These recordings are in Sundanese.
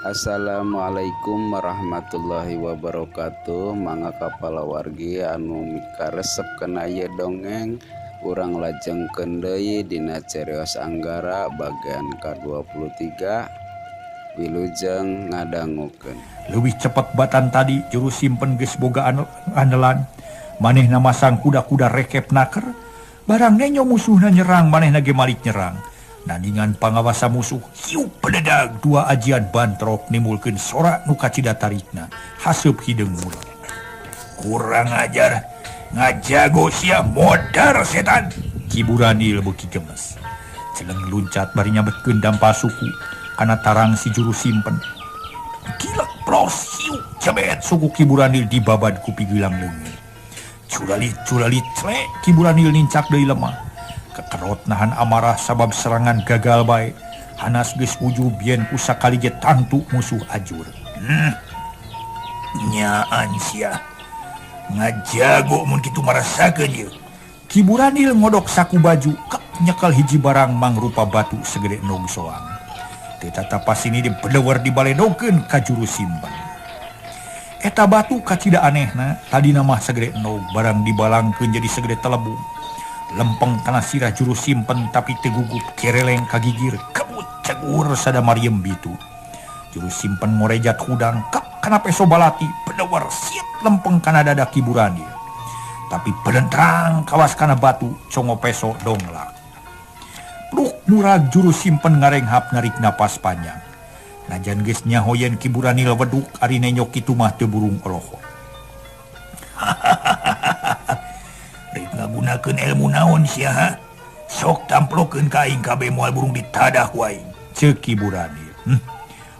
Assalamualaikum warahmatullahi wabarakatuh. Mangga kapalawargi anu mikaresep kana ieu dongeng, urang lajengkeun deui dina Cerios Anggara bagian ka-23. Wilujeng ngadangukeun. Leuwih cepet batan tadi juru simpen geus boga andelan. Manehna masang kuda-kuda rekep naker. Barang nenyo musuhna nyerang, manehna ge malik nyerang. Nandingan pangawasa musuh hiup pededag dua ajian bantrok nimbulkeun sorak nu kacida tarikna haseup hideung mulut. Kurang ajar, ngajago sia modar setan. Ki Buranil beuki gemes. Celeng luncat bari nyabetkeun dampal suku kana tarang si juru simpen. Gilek plos hiup cebet suku Ki Buranil dibabad ku pigilang leungeun. Culalit culalit clek Ki Buranil nincak deui lemah. Kekerot nahan amarah sabab serangan gagal bae. Hanas geus ujub yen ku sakali ge tangtu musuh ajur. Nyaan sia. Ngajago mun kitu marasakeun ieu. Ki Buranil ngodok saku baju, kep nyekel hiji barang mangrupa batu segede endog soang. Teu tatapas ini dibeleuwer dibaledokeun ka juru simpen. Eta batu kacida anehna, tadina mah segede endog, barang dibalangkeun jadi segede telebung. Lempeng kana sirah juru simpen tapi tegugup kereleng kagigir kebut cegur sada mariem bitu. Juru simpen ngorejat hudang kep kana peso balati bedewar siap lempeng kana dada Ki Buranil. Tapi belentrang kawas kana batu congo peso donglak. Pluk murag juru simpen ngarenghap narik napas panjang. Najan geus nyaho yen Ki Buranil weduk ari nenyok kitu mah teu burung olohok. Rek ngagunakeun ilmu naon sia ha? Sok tamplokeun ka aing kabeh moal burung ditadah ku aing. Ceuk Ki Buranil.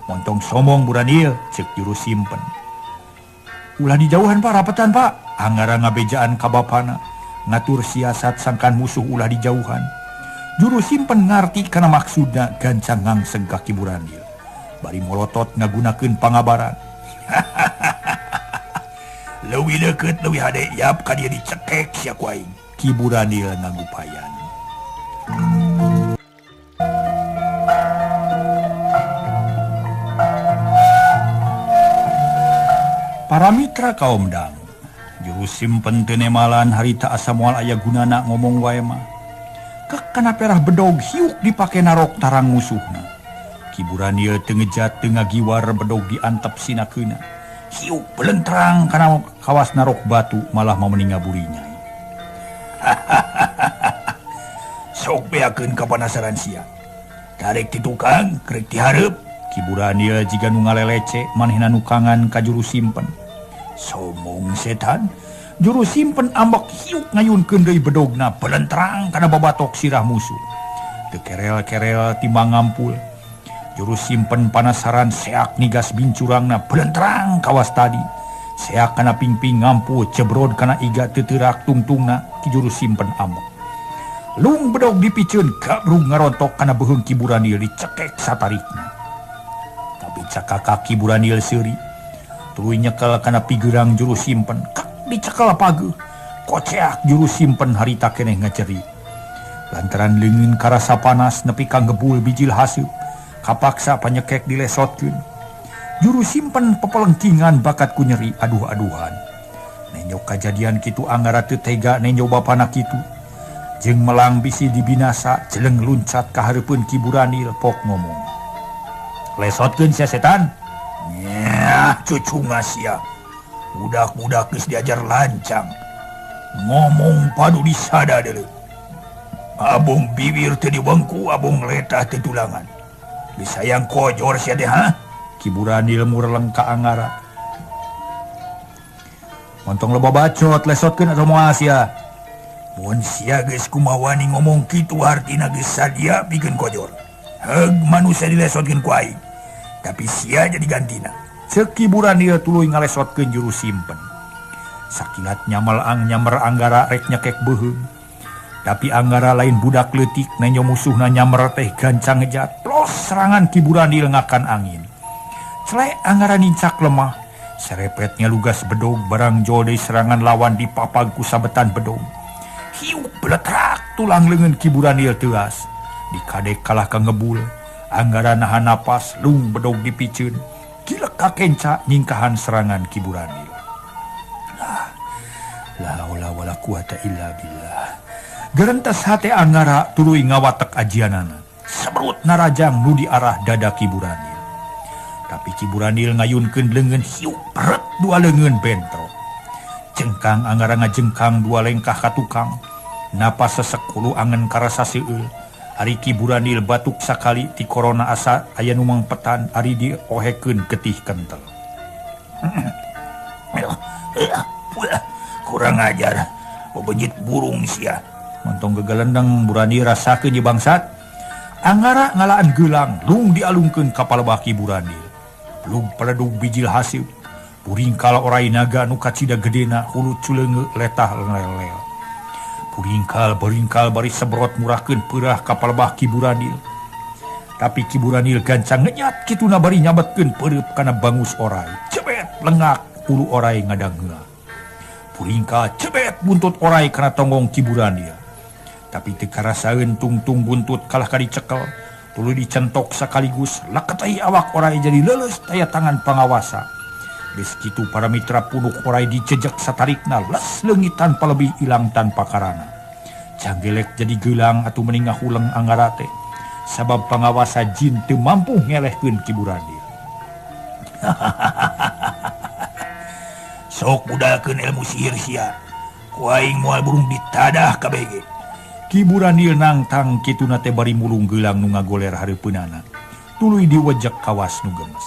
Montong sombong Buranil, ceuk juru simpen. Ulah dijauhan Pak, rapetan Pak. Anggara ngabejaan ka bapana, ngatur siasat sangkan musuh ulah dijauhan. Juru simpen ngarti kana maksudna gancang ngangseg ka Ki Buranil. Bari molotot ngagunakeun pangabaran. Leuwih deukeut leuwih hade yap ka dieu dicekek sia ku aing. Ki Buranil ngagupayan. Para mitra kaum dang, juru simpen teu nemalan harita asa moal aya gunana ngomong wae mah. Kek kana perah bedog hiuk dipake narok tarang musuhna. Ki Buranil teu ngejat teu ngagiwar bedog diantep sinakeuna. Hiuk belentrang kana kawas narok batu malah mameni ngaburinya. Sok beakeun kapanasaran sia. Tarik ti tukang, krek ti hareup. Ki Buranil jiga nu ngalelece manehna nukangan ka juru simpen. Somong setan, juru simpen ambek hiuk ngayunkeun deui bedogna belentrang kana babatok sirah musuh. Teu kerel-kerel timbang ngampul. Juru simpen panasaran seak nigas bincurangna belentrang kawas tadi. Seak kana pingping ngampu cebrod kana iga teuterak tungtungna ki juru simpen ambek. Lung bedog dipiceun gabrung ngarontok kana beuheung Ki Buranil dicekek satarikna. Tapi cakaka Ki Buranil seuri. Tuluy nyekel kana pigerang juru simpen, kek dicekel pageuh. Koceak juru simpen harita keneh ngaceri. Lantaran leungeun karasa panas nepi ka ngebul bijil haseup. Kapaksa panyekek dilesotkeun. Juru simpen pepelengkingan bakat ku nyeri aduh-aduhan. Nenyo kajadian kitu Anggara teu tega nenyo bapana kitu. Jeung melang bisi dibinasa jeleng luncat ka hareupeun Ki Buranil pok ngomong. Lesotkeun sia setan. Nyah cucunga sia. Budak-budak geus diajar lancang. Ngomong padu disada deuleu. Abong bibir teu diwengku, abong letah teu tulangan. Disayang kojor sia teh ha? Ki Buranil mureleng ka Anggara. Montong loba bacot lesotkeun atau moal sia. Mun sia geus kumawani ngomong kitu hartina geus sadia pikeun kojor. Heug manusia dilesotkeun ku aing. Tapi sia jadi gantina. Ceuk Ki Buranil tuluy ngalesotkeun juru simpen. Sakilat nyamal ang nyamer Anggara rek nyekek beuheung. Tapi Anggara lain budak leutik nenyo musuhna nyamer teh gancang ngejat. Plos serangan Ki Buranil ngakan angin. Celek Anggara nincak lemah. Serepetnya lugas bedog barang jol deui serangan lawan dipapag ku sabetan bedog. Hiuk beletrak tulang leungeun Ki Buranil teuas. Dikadek kalah ka ngebul. Anggara nahan napas lung bedog dipiceun. Gilek kakenca nyingkahan serangan Ki Buranil. La haula wala quwata illa billah. Gerentes hate Anggara tuluy ngawatek ajianana. Sebrut narajang nu diarah dada Ki Buranil. Tapi Ki Buranil ngayunkeun leungeun hiuk peret dua leungeun bentrok. Jengkang Anggara ngajengkang dua lengkah ka tukang. Napas sesek hulu angen karasa seueul. Ari Ki Buranil batuk sakali ti korona asa aya nu mangpetan ari diohekeun getih kentel. Kurang ajar, bebejit burung sia. Montong gegelendeng Buranil rasakeun ye bangsat. Anggara ngalaan geulang lung dialungkeun ka palebah Ki Buranil. Belum peledug bijil haseup. Puringkal orai naga nu kacida gedena hulu culeunge letah lelel. Puringkal beringkal bari sebrot murahkeun peurah ka palebah Ki Buranil. Tapi Ki Buranil gancang ngenyat kituna bari nyabetkeun peureup kana bangus orai. Cebet lengak hulu orai ngadanggeuna. Puringkal cebet buntut orai kana tonggong Ki Buranil. Tapi teu karasaeun tungtung buntut kalah ka dicekel, tuluy dicentok sakaligus leketai awak orai jadi leuleus taya tangan pangawasa. Geus kitu para mitra punuk orai dicejek satarikna les leungit tanpa lebih ilang tanpa karana. Janggelek jadi geulang atuh meni ngahuleng Anggara teh. Sabab pangawasa jin teu mampu ngelehkeun Ki Buranil. Sok budalkeun ilmu sihir sia. Ku aing moal burung ditadah kabeh ge. Ki Buranil nangtang kituna teh bari mulung geulang nu ngagoler hareupeunana. Tuluy diwejek kawas nu gemes.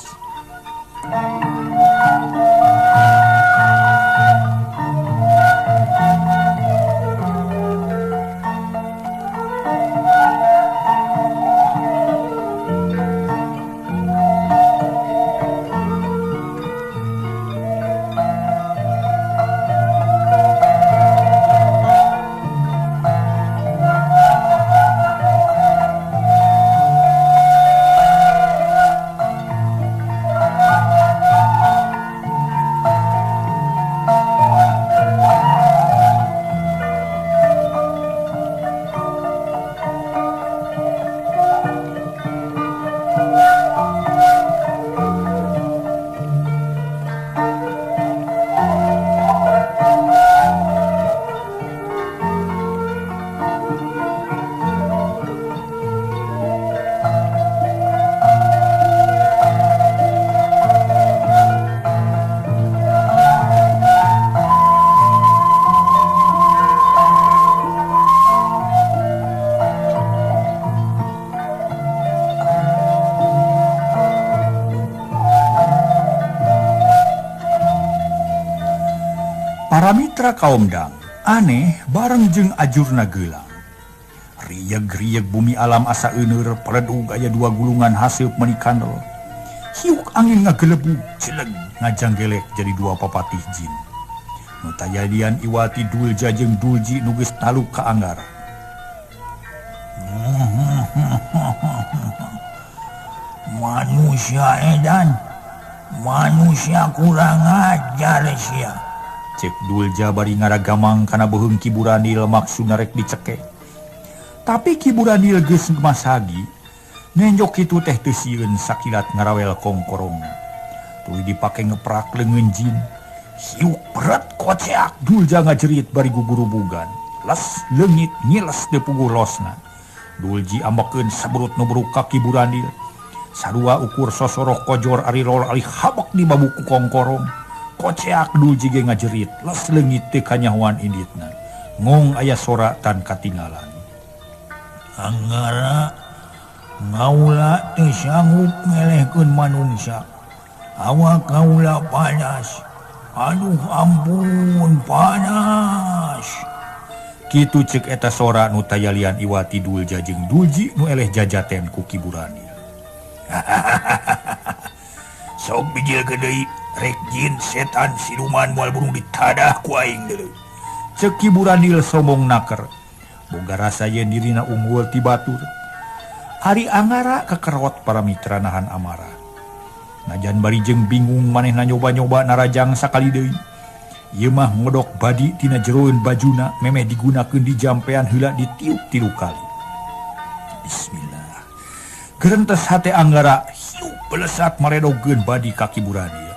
Para mitra kaum dang, aneh bareng jeung ajurna geulang. Rieg-rieg bumi alam asa euneur, peledug aya dua gulungan haseup meuni kandel. Hiuk angin ngagelebug, celeg ngajanggelek jadi dua papatih jin. Nu tajadian iwati Dulja jeung Dulji nu geus taluk ka Anggara. Manusia edan, manusia kurang ajar sia. Cek Dulja bari ngaragamang kana beuheung Ki Buranil maksudna rek dicekek. Tapi Ki Buranil geus masagi, nenjok kitu teh teu sieun sakilat ngarawel kongkorongna. Tuluy dipake ngeprak leungeun jin. Hiuk berat koceak Dulja ngajerit bari gugurubugan. Les leungit nyiles teu puguh losna. Dulji ambekeun sabrut nu beruk ka Ki Buranil. Sarua ukur sosoroh kojor ari lol ari habek di babuku kongkorong. Koceak Dulji ge ngajerit, les leungit teu kanyahoan inditna. Ngong aya sora tan katinggalan. Anggara ngaula teu sanggup ngelehkeun manungsa. Awak kaula panas. Aduh ampun panas. Kitu ceuk eta sora nu tayalian iwati Dulja jeung Dulji nu eleh jajaten ku Ki Buranil. Sok bijil deui rek jin setan siluman moal burung ditadah ku aing deui. Ceuk Ki Buranil somong naker. Boga rasa yen dirina unggul ti batur. Ari Anggara kekerot para mitra nahan amarah. Najan bari jeung bingung manehna nyoba-nyoba narajang sakali deui. Ieu mah ngodok badi tina jeroeun bajuna memeh digunakeun di jampean heula ditiup 3 kali. Bismillah. Gerentes hate Anggara hiuk Belesat maredogeun badi ka Ki Buranil.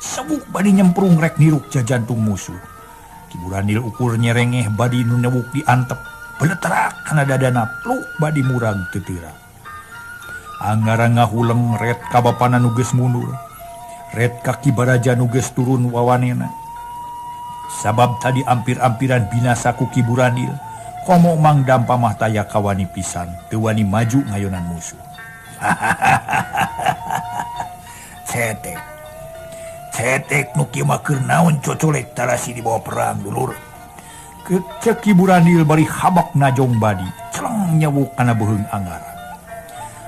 Sebuk badi nyemprung rek niruk jajantung musuh. Ki Buranil ukur nyerengeh badi nu newuk diantep. Beleterak kana dadana pluk badi murag teu teurak. Angara ngahuleng ret ka bapana nu geus mundur. Ret ka Ki Baraja nu geus turun wawanena. Sabab tadi ampir-ampiran binasa ku Ki Buranil, komo Mang Dampa mah taya kawani pisan, teu wani maju ngayonan musuh. Cetek. Cetek nu kieu mah keur naon cocolek tarasi dibawa perang dulur. Cek Ki Buranil bari habak najong badi, celeng nyewuk kana beuheung Anggara.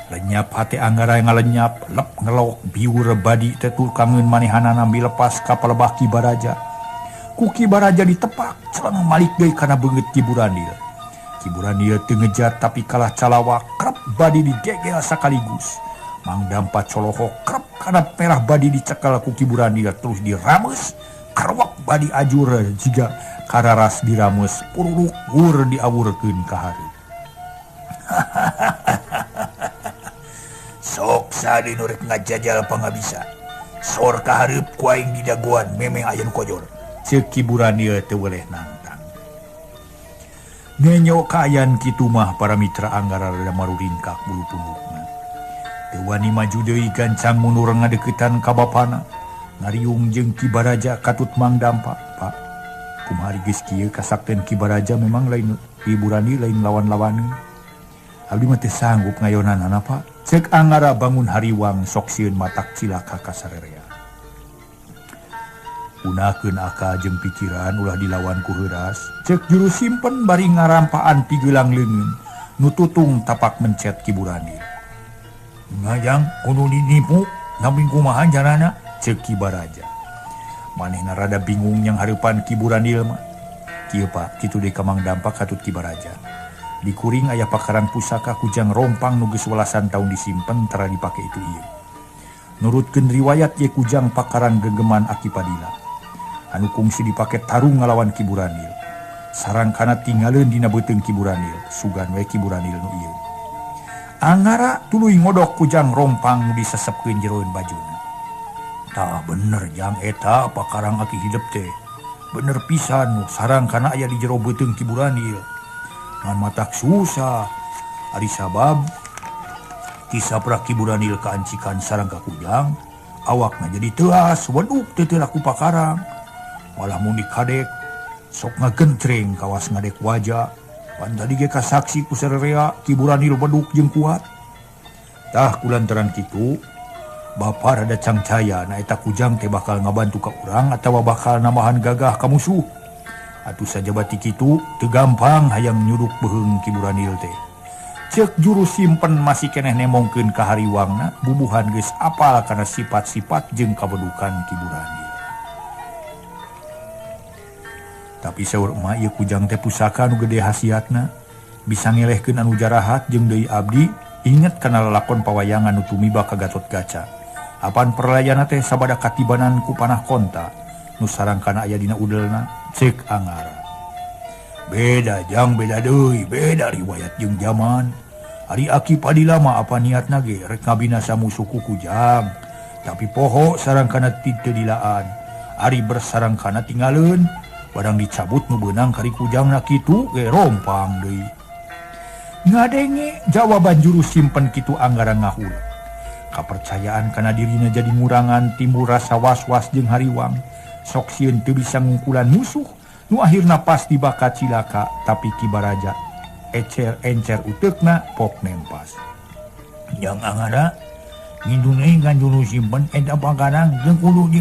Lenyap hate Anggara ngalenyap, lep ngelok biur badi teh tukangeun manehanana milepas ka palebah Ki Baraja. Ku Ki Baraja ditepak, celeng malik deui kana beungeut Ki Buranil. Ki Buranil teu ngejar tapi kalah calawak, krep badi digegel sakaligus. Mang Dampa colohok krep kana perah badi dicekal ku Ki Buranil terus dirames, karwak badi ajur jiga kararas dirames, pururuk gur diawurkeun ka hareup. Sok sadi nu rek ngajajal pangabisa. Sor ka hareup ku aing didagoan memeng aya nu kojor. Ceuk Ki Buranil teu weleh nantang. Nenyo kaayaan kitu mah para mitra Anggara rada maruringkak bulu pundukna. Teu wani maju deui gancang mundur ngadeukeutan ka bapana. Ngariung jeung Ki Baraja katut Mang Dampa. Pak, kumaha geus kieu kasakten Ki Baraja memang lain Ki Buranil lain lawan-lawaneun. Abdi mah teu sanggup ngayonanana, Pak. Ceuk Anggara bangun hariwang sok sieun matak cilaka ka sarerea. Gunakeun akal jeung pikiran ulah dilawan ku heuras. Ceuk juru simpen bari ngarampaan pigelang leungeun nu tutung tapak mencet Ki Buranil. Ngajang kudu dinipu nami kumaha carana? Ceuk Ki Baraja. Manehna rada bingung yang hareupan Ki Buranil mah. Kieu Pak, kitu deui ka Mang Dampa katut Ki Baraja. Di kuring aya pakarang pusaka kujang rompang nu geus welasan taun disimpen tara dipake itu ieu. Nurutkeun riwayat ye kujang pakarang gegeman Aki Padila. Anu kungsi dipake tarung ngalawan Ki Buranil. Sarangkana tinggaleun dina beuteung Ki Buranil, sugan we Ki Buranil nu ieu. Angara tuluy ngodok kujang rompang nu disesepkeun jeroeun bajuna. Tah bener jang eta pakarang aki hidep teh. Bener pisan nu sarangkana aya di jero beuteung Ki Buranil. Ngan matak susah. Ari sabab kisapra Ki Buranil kaancikan sarang ka kujang, awakna jadi teuas weduk teu teu laku pakarang. Malah mun dikadek sok ngagentreng kawas ngadek wajah. Pan tadi ge kasaksi ku sarerea Ki Buranil beduk jeung kuat. Tah kulantaran kitu bapa rada cangcaya na eta kujang teh bakal ngabantu ka urang atawa bakal nambahan gagah ka musuh. Atuh sajabati kitu teu gampang hayang nyuruk beuheung Ki Buranil teh. Ceuk juru simpen masih keneh nemongkeun ka hariwangna bubuhan geus apal kana sifat-sifat jeung kabedukan Ki Buranil. Tapi saur emak ieu kujang teh pusaka nu gede hasiatna, bisa ngelehkeun anu jarahat jeung deui abdi inget kana lalakon pawayangan nu tumiba ka Gatotkaca. Apan perlayana teh sabada katibanan ku panah konta nu sarangkana aya dina udelna ceuk Angara. Beda jang beda deui, beda riwayat jeung zaman. Ari Aki Padila mah apa niatna ge rek ngabinasa musuh ku kujang. Tapi poho sarangkana teu dilaan. Ari bersarangkana tinggaleun, barang dicabut nu beunang kari kujangna kitu ge rompang deui. Ngadenge jawaban juru simpen kitu Anggara ngahul. Kapercayaan kana dirina jadi ngurangan timbul rasa was-was jeung hariwang. Sok sieun teu bisa ngungkulan musuh nu akhirna pasti bakal cilaka tapi Ki Baraja ecer-encer uteukna pok nempas. Jang Angara ngindung deui ka juru simpen eta pakarang jeung kudu di